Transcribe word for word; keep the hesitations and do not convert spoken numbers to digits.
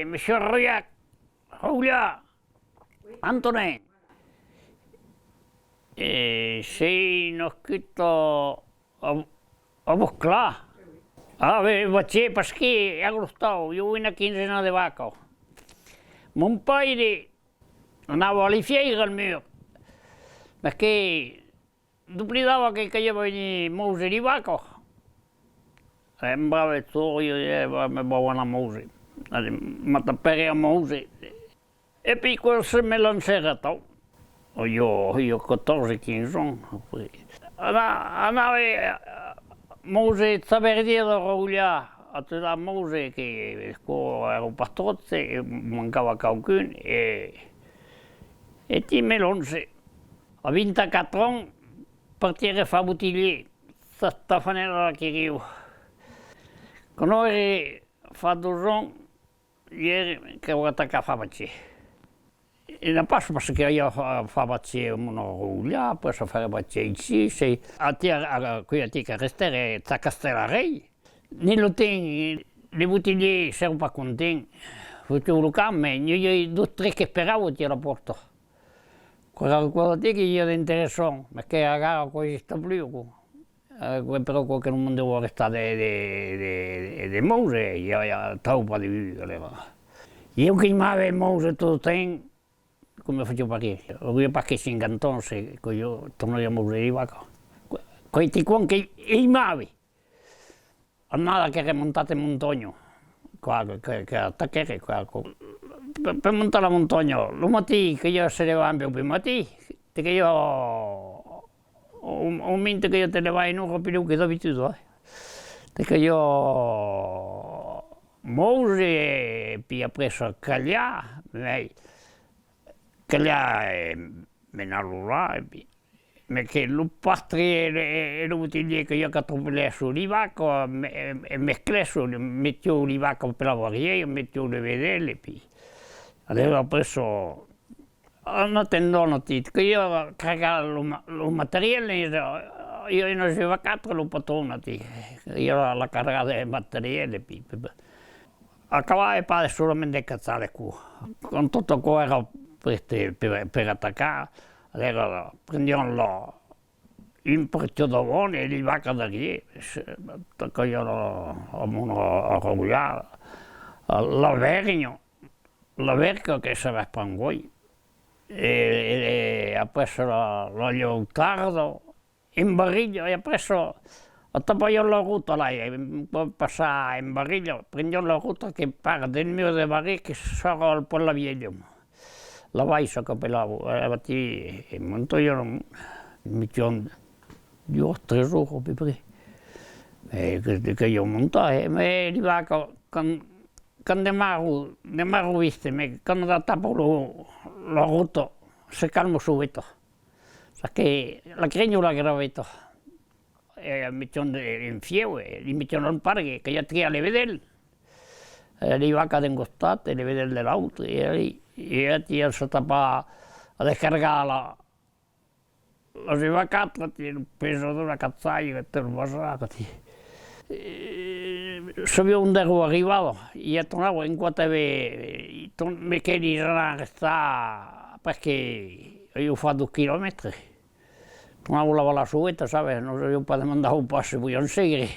Monsieur Rouillac, Rouillac, Antonin. E sei nascut a, a, a Bosclar. Ah, ben, vaig, parce que a Grostau, i aviá una quinzena de vacas. Mon paire anava a li fièira al mur, perque doblidava que caliá venir mòuser li vacas. E un brave jorn, ieu, eh, va, me vau anar mòuser. Allez, m'atapère a mòuser. E puèi, quand se me lancère atau, aviá, aviá quatòrze, quinze ans, après. Ana-, anave, eh, mòuser Chaverdier de Rouillat, a te dar mòuser que, aquò èra pas tròp, e mancava qualqu'un, e, e ti me lance. A vint-e-quatre ans, partire far botilhier, sa tafanèra la queriá. Quand ère fa dos ans, ieu, que vau atacar far batièr. E non pas parce que ieu fa, far batièr a mon Rouillat, après ça faire batièr aicí, se, a ti, a, a, quei a ti que restère, tà Castèl Arrèir. Ni lo temps, li botilhiers s'èran pas contents, fotián lo camp, mès n'i aviá dos, tres qu'esperavan a la pòrta. Qualque còp aquí que i a d'interessant, mès que agara aquò exista plus, aquò. Eh, aquò, però, aquò que lo monde vòu arrestar de, de, de, de, de mòuser, i a, i a tau pas de but, alèra. Ieu qu'aimave mòuser tot lo temps, coma fasiá parir. Aviá pas que cinquanta ans, se, que ieu tornariá mòuser li vacas. Quò, quò èra quicòm que aimave. Annada qu'ère montat en montanha, quò, que, que, que ataquère, quò, quò. Per, per montar la montanha, lo matin, que ieu se levave un pauc pus matin, te caliá, au, au mens te caliá te levar una ora pus lèu que d'abituda, eh. Te caliá mòuser, e puèi après ça calhar, mès calhar e menar lo lach, e puèi, mès que lo pastre e, e, e lo botilhier que i a qu'atropelèsson li vacas, e, e, e mesclèsson, metián li vacas per la barrièra, metián le vedèl, e puèi, alèra après ça, en atendent, ti, que i a cargar lo ma-, lo materièl, e, i a una G vingt-quatre, lo patron, ti, i a la, la carga de materièl, e puèi, puèi, puèi. Acabave pas de solament de caçar le còp. Quand tot aquò èra prèste per, per atacar, alèra prendián la, un partió davant e li vacas darrièr. Se, tacava la, la mona a, a Rouillat, la verga, la verga que sabètz pas enguèi. E, e, e après la, la lhautarda, en Barrilha, e après ça, atapaián la rota, là, e, per passar en Barrilha, prendián la rota que part del mur de Barrilha que sòrt al Pònt la Vièlha. La Baissa qu'apelavan, e, e, e montaián, metián dos, tres jorns, à peu près. E que, que ieu montar, e, mès li vacas, quand, quand demoran, demoran viste, mès quand atapan lo, la rota, se calman subita. Parce que la crenhan la graveta. E metián de, un fièu, e li metián al pargue, que i a triar le vedèl. E li vacas d'un costat e le vedèl de l'autre, e, e, e ti a s'atapar a descargar la, la G vingt-quatre, ti, lo pesador, la caçalha, e te lo basar, ti. E sabián ont èra arribada, e tornavan, un còp tanben, e torn-, mès que li anava arrestar, perque avián fach dos quilomètres. Tornavan lavar la soveta, sabes, nos avián pas demandat pas se volián seguir.